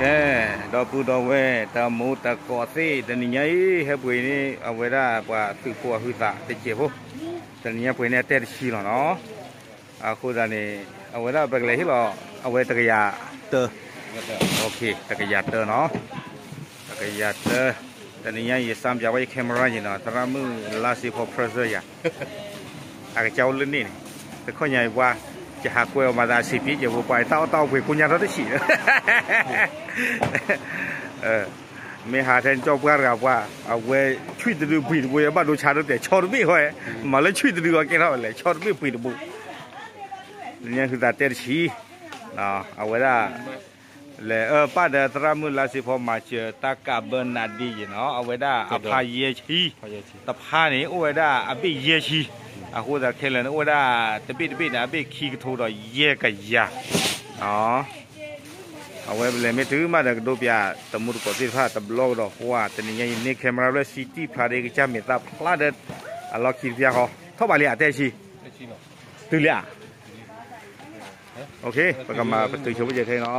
ကဲ, ဒီပုၢ်ဒီဝဲၢ် တမူတကိးသ့ၣ် တနံၤညါအံၤ ဟဲပှ့ၤန့ၢ် အဝဲဒၣ်ပှၤသုးဖိအဟုသးတစဲးဖိ, တနံၤညါပှ့ၤန့ၢ်အတဲတဆံလီၤနီၤ. အဃိသတးန့ၣ် အဝဲဒၣ်ပကလဲၤဟ့ၣ်လီၤ အဝဲတကယၤတၢ, တကယၤတၢနီၤ, တကယၤတၢ, တနံၤညါယစၢ်ပၠးဝဲယ camera ယနီၤ, သရၣ်မုၣ်လါစ့ဖီ present ယၤ အကစၢ်အိၣ်လၢန့ၣ်န့ၣ်, တခီညါအံၤပှၤ ယဟးကွဲးအီၤမၤသး စံးပျ့ ယဝဲပှၤတၢ်အီၣ်တၢ်အီပှ့ၤကိညါထီၣ်တဆံးလၢ မ့ၢ်ဟးထဲကၠီပှၢ်တဂၤပှၤ အဝဲဆွံၣ်တဒုပှ့ၤတဘိ ယဘၣ်ဒိဆါဒိတဲာ် ဆီတဘ့ၣ်ဃီ, မၤလၢဆွံၣ်တဒုအီၤကဲထီၣ်ဝဲလဲၣ် ဆီတဘ့ၣ်ပှ့ၤတဘိ, လၢညါဟုသးတဲတဆံး, အဝဲဒၣ် လဲၤအၢပၢ်ဒီးသရၣ်မုၣ်လါစ့ဖီမၤစၢၤတၢ်ကးဘၢနးဒ့ယဲနီၤ, အဝဲဒၣ်အဖါယဲၢ်ဆံ, တဖါန့ၣ် အိၣ်ဝဲဒၣ်အဘ့ၣ်ယဲၢ်ဆံ, အဃိသတးခဲလၢာ်န့ၣ် အိၣ်ဝဲဒၣ်တဘ့ၣ်တဘ့ၣ်န့ၣ် အဘ့ၣ်ခံကထိဒီးယဲၢ်ကယၤ, အဝဲပလဲၤမ့ၢ်တုၤမးဒီးကဒိပၠးတမူတကိးသ့ၣ်တဖၣ်တဘျီကဒီးဃိဧါ, တနံၤညါအံၤန့ၢ် camera ဖျၢၣ် စံးတံၢ်ဖျါဒ့ကစၢ်မ့ၢ်သးဖျါဒီး အလီၢ်ခံတပျၢ်ဃီ, ထီၣ်ဘးလံဧါ တဲဆံ, တုၤလံဧါ, ပကမၤပတုာ်ဆိပယဲၢ်ထဲနီၤ,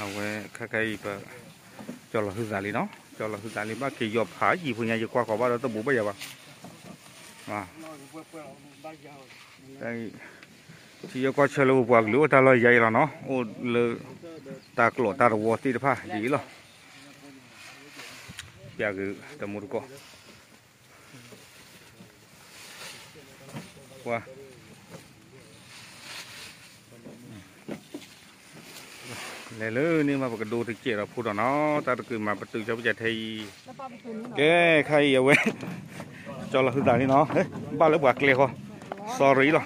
အဝဲခဲခါအံၤပ ကၠီလီၤဟုသးလံနီၤ, ကၠီလီၤဟုသးလံ ဘၣ်က့ၤယီၤဖးယံာ်ဖိညါ ယကွၢ်ဃီၤဘၣ်ဒီးတဘူးဘၣ်ယၤဘၣ်, ထံယဲၢ်ကွၢ်ဆၢလၢပပှၤကလုာ်အိၣ်တၢ်လီၢ်ယါအံၤလီၤနီၤ, အိၣ်လၢတၢ်ကျိးတၢ်တဝီသ့ၣ်တဖၣ်ဒ်အံၤလီၤ, ပျးက့ၤတမူတကိး ပှၤ လဲၤလၢန့ၣ်မး ပကဒိတစဲးဒီးဖိဒီးနီၤ, တၢ်တကုးမၤပတုာ်ဆိပယဲၢ်ထဲအံၤ, ကဲ ခါအံၤအဝဲ ကၠီလီၤဟုသးလံနီၤ, ဘၣ်လၢပှၤကျဲဃီ, sorry လီၤ,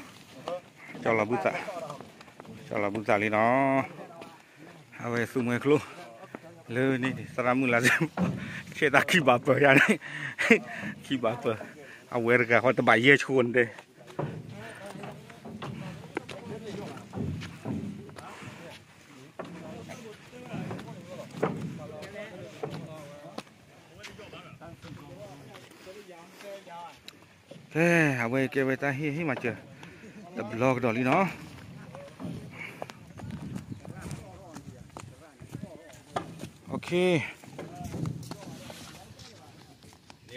ကၠီလီၤဘုသး, ကၠီလီၤဘုသးလံနီၤ, အဝဲသူမှဲကျိ လၢန့ၣ် သရၣ်မုၣ်လါစ့ ဆဲးတၢ်ခံဘးပၢၢ်ယၤန့ၣ်, ခံဘးပၢၢ်, အဝဲတဂၤဃီတဘးယဲၢ်ဆံန့ၣ် ကဲ အဝဲကဲဝဲတၢ်ဟ့ၣ်ဟ့ၣ်မၤစၢၤ တဘျီကဒီးလံနီၤ, န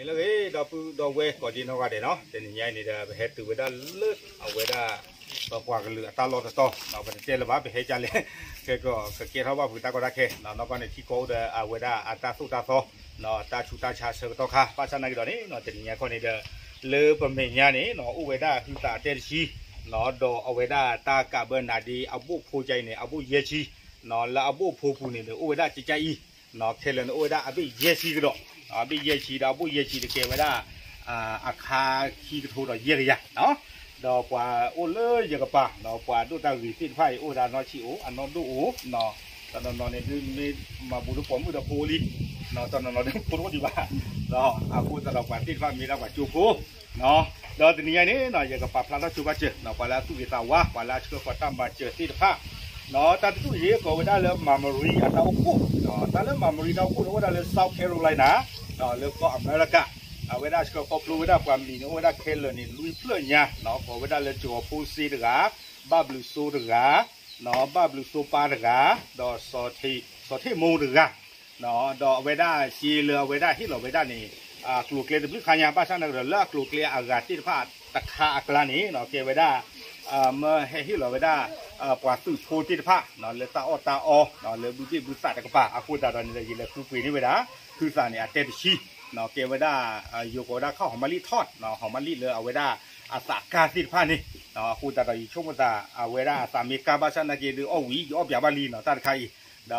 ့ၣ်လၢဂ့ၤ ဒီပုၢ်ဒီဝဲၢ်ကိးဒံနီၢ်ဂၤဒဲးနီၤ, တနံၤညါအံၤန့ၣ်ဒီး ပဟဲတုၤဝဲဒၣ်လၢအဝဲဒၣ် ပပှၤကလုာ်အတၢ်လီၢ်တတီၤ, ပတတဲလၢၤဘၣ် ပဟဲကလဲၣ်, ခဲကီး ကကဲထီၣ်ဘၣ်ဖုးတၢ်ကီတၢ်ခဲ, နီၢ်ကီၢ်န့ၣ် ထံကီၢ်အိၣ်ဒီးအဝဲဒၣ်အတၢ်သိၣ်တၢ်သီ, တၢ်ဆူးတၢ်ဆါဆၢကတီၢ်ခါ, ဘၣ်ဆၣ်နာ်က့ၤဒီးန့ၣ် တနံၤညါခီန့ၣ်ဒီး လၢပမဲာ်ညါန့ၣ် အိၣ်ဝဲဒၣ်ဟုသးအတဲတဆံ, ဒီးအဝဲဒၣ်တၢ်ကးဘၢနးဒ့အဘိၣ်ဖိကါအံၤန့ၣ် အဘိၣ်ယဲၢ်ဆံ, လၢအဘိၣ်ဖိပူၤန့ၣ်ဒီး အိၣ်ဝဲဒၣ်ကကါအံၤ, ခဲလၢာ်န့ၣ် အိၣ်ဝဲဒၣ်အဘ့ၣ်ယဲၢ်ဆံကဒီး, အဘ့ၣ်ယဲၢ်ဆံဒီးအဘိၣ်ယဲၢ်ဆံတကဲဝဲဒၣ် အခါခံကထိဒီးယဲၢ်ကယၤ, ဒီးပှၤအိၣ်လၢယကပၤ ပှၤဒိၣ်တၢ်ဂ့ၤသ့ၣ်တဖၣ်အံၤ အိၣ်ဝဲဒၣ်နီၢ်ဆံးအိၣ် အနီၢ်ဒိၣ်အိၣ်, တနီၤနီၤန့ၣ်ဒုးမ့ၢ်မၤဘူးဒီးပိာ်မုၣ်ဒီးဖိလံ, တနီၤနီၤဒုးဖိတအိၣ်ဒံးဘၣ်, အဃိသတးဒီးပှၤသ့ၣ်တဖၣ်မ့ၢ်ဒၣ်ပှၤကၠိဖိ ဒီးတနံၤညါအံၤန့ၣ် ယကပာ်ဖျါထီၣ်ဆိဘၣ်စၢၤ ပှၤလၢအသူၣ်ဂ့ၤသးဝါ ပှၤလၢအဆှၢဃီၤတၢ်မၤစၢၤသ့ၣ်တဖၣ်, တၢ်တဒူၣ်အံၤ ကိးဝဲဒၣ်လၢ Memory အတၢ်အိၣ်ဖှိၣ်, တၢ်လၢ Memory တၢ်အိၣ်ဖှိၣ်န့ၣ် အိၣ်ဝဲဒၣ်လၢ South Carolina လၢကီၢ်အမဲရကၤ, အဝဲဒၣ်ဆှၢခီဖျိဝဲဒၣ်ပှၤမံၤန့ၣ် အိၣ်ဝဲဒၣ်ခဲလၢာ်န့ၣ် လွံၢ်ဖျၢၣ်ညါ, ကိးဝဲဒၣ်လၢကၠီၤဖိစ့တဂၤ, ဘၣ်ဘျုးစိတဂၤ, ဘၣ်ဘျုးစိပၢ်တဂၤ, ဒီးစီၤထ့ၣ်မိၢ်တဂၤ ဒီးအဝဲဒၣ်စ့လၢအဝဲဒၣ်ဟ့ၣ်လီၤဝဲဒၣ်န့ၣ် အကျိၤအကျဲတဘျုးခါညါ ဘၣ်ဆၣ်နာ်က့ၤဒီး လၢအကျိၤအကျဲအဂၤသ့ၣ်တဖၣ်တခါအကျါန့ၣ် ကဲဝဲဒၣ် မ့ၢ်ဟဲဟ့ၣ်လီၤဝဲဒၣ် ပှၤသုးဖိသ့ၣ်တဖၣ် လၢတၢ်အီၣ်တၢ်အီ လၢဘုဘ့ၣ်ဘုသးတကပၤ အဃိသတးဒီးန့ၣ်ဒီး ယလဲၤဃုပှ့ၤန့ၢ်ဝဲဒၣ် ဟုသးန့ၣ် အတဲတဆံ ကဲဝဲဒၣ် ယိၤကိးဝဲဒၣ်ခီၣ်ဟီၣ်မးလံထီၣ် ဟီၣ်မးလံလၢအဝဲဒၣ်အသးကါသ့ၣ်တဖၣ်န့ၣ် အဃိသတးဒီး ယဆိကမိၣ်သး အဝဲဒၣ်အသးမ့ၢ်ကါဘၣ်ဆၣ်နာ်က့ၤဒီး အီၣ်ဝံၤ ယအီၣ်ပၠးဘၣ်လံနီၤ တၢ်တခါအံၤ ဒီး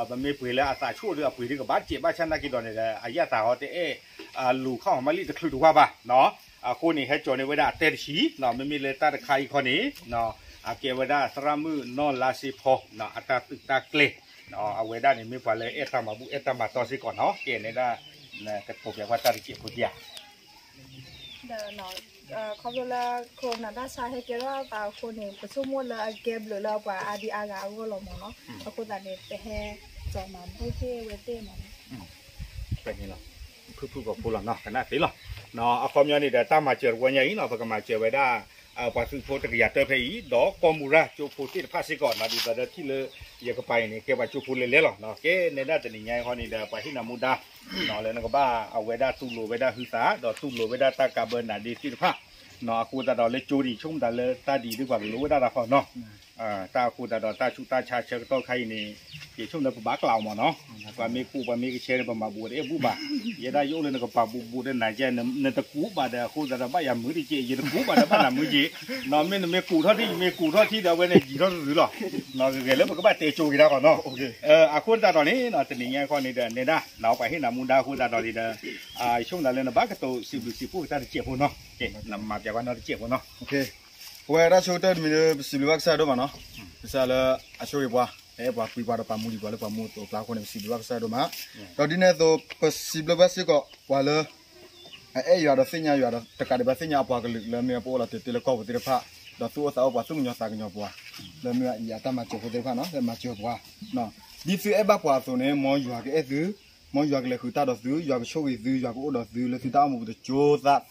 ပမ့ၢ်ပှ့ၤလၢအသးဆိၣ်ဒီးအပှ့ၤဒ်ကဘၣ်တစဲးဘၣ်ဆၣ်နာ်က့ၤဒီးန့ၣ်ဒီး အယၣ်သးဟီတအဲၣ် လူၤခီၣ်ဟီၣ်မးလံတချုးတဝါဘၣ်နီၤ အဃိန့ၣ် ဟဲကၠီၤန့ၢ်ဝဲဒၣ်အတဲတဆံ မ့မ့ၢ်လၢတၢ်တခါအံၤခီန့ၣ် အကဲဝဲဒၣ်သရၣ်မုၣ်နီၢ်လါစ့ဖီ အတၢ်သုးတၢ်ကျဲၤ အဝဲဒၣ်န့ၣ်မ့ၢ်ပှၤလၢအဲၣ်တၢ်မၤဘူၣ်အဲၣ်တၢ်မၤတီစ့ၢ်ကီးနီၤ ကဲန့ၣ်ဒၣ် ကတိၤပၠးကွၢ်တၢ်တစဲးဖိဒံးဧါ ဒီး ခီဖျိလၢ corona တၢ်ဆါဟဲကဲထီၣ်သးအဃိန့ၣ် ပဆိကမိၣ်လၢအကဲဘျုးလၢပှၤအါဒံအါဂၤအဂီၢ်လီၤမးနီၤ အဃိသတးန့ၣ် ပဟဲကၠီၤမၤဘူၣ်သ့ၣ်ဝဲသ့ၣ်မးနီၤ ဖုၣ်ဖုၣ်ကိာ်ဖိလီၤနီၤ ကနၣ်သ့လီၤ အခီပညီန့ၣ်ဒီး တၢ်မၤစၢၤတဝီညါအံၤနီၤ ပကမၤစၢၤဝဲဒၣ် ပှၤသုးဖိတကယၤတၢဖဲအံၤ ဒီးကီၢ်မူရၤကၠိဖိသ့ၣ်တဖၣ်စ့ၢ်ကီး ဒ်သိးဒီးထံၣ်လၢယကပၤအံၤန့ၣ် ကဲပှၤကၠိဖိလဲၤလဲၤလီၤ. ကဲနဲဒၣ်တနံၤညါအံၤဃီန့ၣ်ဒီး ပှၤဟ့ၣ်နၤမူဒါ လၢနကဘၣ်အဝဲဒၣ်တူၢ်လိာ်ဝဲဒၣ်ဟုသး ဒီးတူၢ်လိာ်ဝဲဒၣ်တၢ်ကးဘၢနၤဒ့သ့ၣ်တဖၣ် အဃိသတးဒီးလၢကၠိဒံး ဆိကမိၣ်သးလၢတၢ်ဒံးဒ်ပှၤကလိဝဲဒၣ်တၢ်ဃီနီၤ တၢ်အဃိသတးဒီးတၢ်ဆူးတၢ်ဆါဆၢကတီၢ်ခါအံၤန့ၣ် ယဆိကမိၣ်လၢပဘၣ်ကျးအီၤမးနီၤ ပှၤမ့ၢ်ကူးပှၤမ့ၢ်ကဆဲန့ၣ် ပမၤဘူးတအဲၣ်ဘူးဘၣ် ယဲဒၣ်ယအိၣ်လၢနကပၤဘူးဘူးဒီးနၤကဲ နတကူးဘၣ်ဒီးအဃိသတးဒီးဘၣ်ယၤမုာ်တက့ၢ် ယတကူးဘၣ်ဒီးဘၣ်နၤမုာ်က့ၢ် နီၤမ့ၢ်နမ့ၢ်ကူးထီၣ်ထံ ယမ့ၢ်ကူးထီၣ်ထံဒီးအဝဲန့ၣ်ယံာ်ထီၣ်တသုလီၤ နီၤဂ့ၤဂ့ၤလၢပကဘၣ်တဲကၠိက့ၤတၢ်ဃီနီၤ အဃိသတးဒီးန့ၣ် တနံၤညါခီန့ၣ်ဒီး နဲဒၣ် နပှၤဟ့ၣ်နၤမူဒါအဃိသတးဒီးန့ၣ်ဒီး ယဆိကမိၣ်သးလၢနဘၣ်ကတိၤစံးဘျုးစံးဖှိၣ်က့ၤတၢ်တစဲးဖိနီၤ နမၤပျးကွၢ်နီတစဲးဖိနီၤ ပဝဲဒၣ်ဆိကတၢၢ်တမံၤဒီး ပစံးဘျုးဘၣ်ကစၢ်ဒိၣ်မးနီၤ ကစၢ်လၢအဆိၣ်ဂ့ၤပှၤ ဟဲပှၤပှံၤပှၤဒီးပာ်မူဒံးပှၤလၢပှၤမူအသိးအကျါအဃိန့ၣ် ပစံးဘျုးဘၣ်ကစၢ်ဒိၣ်မး ဒီးဒ်န့ၣ်အသိး ပစံးဘျုးဘၣ်စ့ၢ်ကီးပှၤလၢ အအဲၣ်ယွၤဒီးသ့ၣ်ညါယွၤဒီးတကးဒံးဘၣ်သ့ၣ်ညါအပှၤကလုာ် လၢမ့ၢ်ပအိၣ်လီၤတဲာ်တ့ၢ်လၢကီၢ်ပူၤသ့ၣ်တဖၣ် ဒီးသူၣ်အိၣ်သးအိၣ်ပှၤသူၣ်ကညီၤသးကညီၤပှၤ လၢမ့ၢ်အံၤအတၢ်မၤစၢၤဖိသ့ၣ်တဖၣ်နီၤ လၢမၤစၢၤပှၤ ဒ်သုအဲၣ်ဘၣ်ပှၤအသိးန့ၣ် မ်ယွၤကအဲၣ်သု မ်ယွၤကလဲၤဃုာ်တၢ်ဒီးသု ယွၤကဆိၣ်ဂ့ၤသု ယွၤကအိၣ်ဒီးသု လၢသုတၢ်အိၣ်မူပူၤတကၠိသး လၢ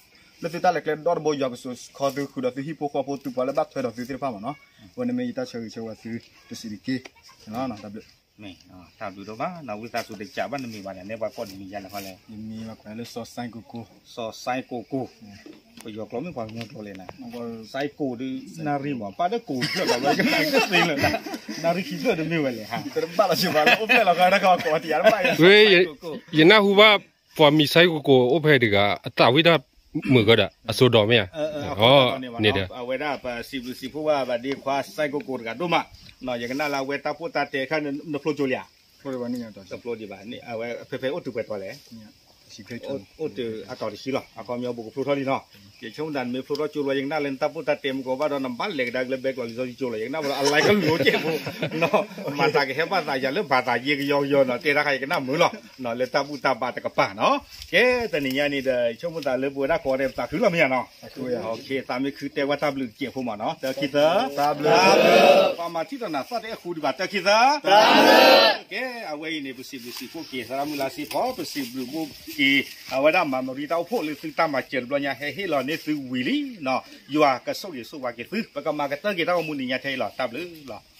သုတၢ်လဲၤကျဲဒီတဘိ ယွၤကစိာ်ခီသု ဃုာ်ဒီးသုဟံၣ်ဖိဃီဖိ သုပှၤလၢဘၣ်ထွဲဒီးသုသ့ၣ်တဖၣ်မးနီၤ အဝဲန့ၣ်မ့ၢ်ယတၢ်ဆၢဂ့ၤဆၢဝါသု တစံးတက့ၢ် တၢ်ဘျုး မ့ၢ်တၢ်ဘျုးဒိၣ်မး နဝံသးစူၤတကးဘၣ်နမံၤဘၣ်န့ၣ် နဲပှၤကိးနမံၤယါလဲၣ်ဃီလဲၣ် ယမံၤလၢစီၤစဲကိကိ စီၤစဲကိကိ ပယီၤကျိာ်မ့ၢ်ပှၤကညီကျိာ်လဲၣ်နၤ စဲကိဒုး နၣ်ရံၣ်မး ပၢ်လၢကိးဖျၢၣ်လီၤဝဲ ကသ့လၢ နၣ်ရံၣ်ခံဖျၢၣ်တမ့ၢ်ဝဲလဲၣ် တဘၣ်လီၤစှၤဘၣ်လၢအိၣ်ဖျဲၣ်လီၤဃီတၢ်ကီကိးတယါတဘၣ် ယနၢ်ဟူဘၣ် ပှၤမံၤစဲကိကိအိၣ်ဖဲတဂၤ အသးဝံၣ်တၢ်မုာ်ကဒီး အစိဒီးမ့ၢ်ဧါ န့ၣ်ဒီး အဝဲဒၣ်ပစံးဘျုးစံးဖှိၣ်ဘၣ်ဘၣ်ဒ့ခွါစဲကိကိတဂၤဒိၣ်မး ယကနၣ်လၢအဝဲတၢ်ပိၢ်တၢ်တဲခါ နဖျိကၠိလံဧါ တဖျိဒံးဘၣ် အဝဲဖဲဖဲအိၣ်တုၤပှဲၤတီၤလဲၣ် အိၣ်တုၤအကီၢ်တဆံလီၤ အခီပညီဘူးကဖျိထီၣ်လံနီၤ ယဆိကမိၣ်သးနမ့ၢ်ဖျိထီၣ်ကၠိလီၤ ယကနၣ်လၢနတၢ်ပိၢ်တၢ်တဲမူကီးဘၣ်ဒီး နဘၣ်လဲၤကဒါက့ၤလၢဘဲကျိးလံာ်စီဆှံကၠိလီၤ ယကနၣ်ဝဲဒီးအလဲကလုာ်အိၣ်ကဲးဖိ မၤသးကဟဲဘၣ်သးယၤလၢဘၣ်သးယ့ကယီကယီနီၤ တဲတၢ်ခါယကနၣ်မုာ်လီၤ လၢတၢ်ဘူၣ်တၢ်ဘါတကပၤနီၤ ကဲ တနံၤညါန့ၣ်ဒီး ယဆိကမိၣ်သးလၢပဝဲဒၣ်ကိးဂၤဒဲးပသးခုလီၤမ့ၢ်ဧါနီၤ သးမ့ၢ်ခုတဲဝဲတၢ်ဘျုးတစဲးဖိမးနီၤ တၢခံသၢ ပှၤမၤထံၣ်ဒီးနၤသီၣ်တအဲၣ်ဃူဒံးဘၣ် တၢခံသၢ ကဲ အဝဲအံၤန့ၣ် ပစံးဘျုးစံးဖှိၣ်က့ၤ သရၣ်မုၣ်လါစ့ဖီ ပစံးဘျုးဘၣ်က့ၤ အဝဲဒၣ်မၤမရံတၢ်အိၣ်ဖှိၣ်လၢသုတၢ်မၤစၢၤတဘျီညါ ဟဲဟ့ၣ်လီၤန့ၢ်သုဝံၤလံနီၤ ယွၤကဆိၣ်ဂ့ၤဆိၣ်ဝါက့ၤသု ပကမၤကတၢၢ်က့ၤတၢ်ဂီၤမူနံၤညါထဲအံၤလီၤ တၢ်ဘျုးလီၤ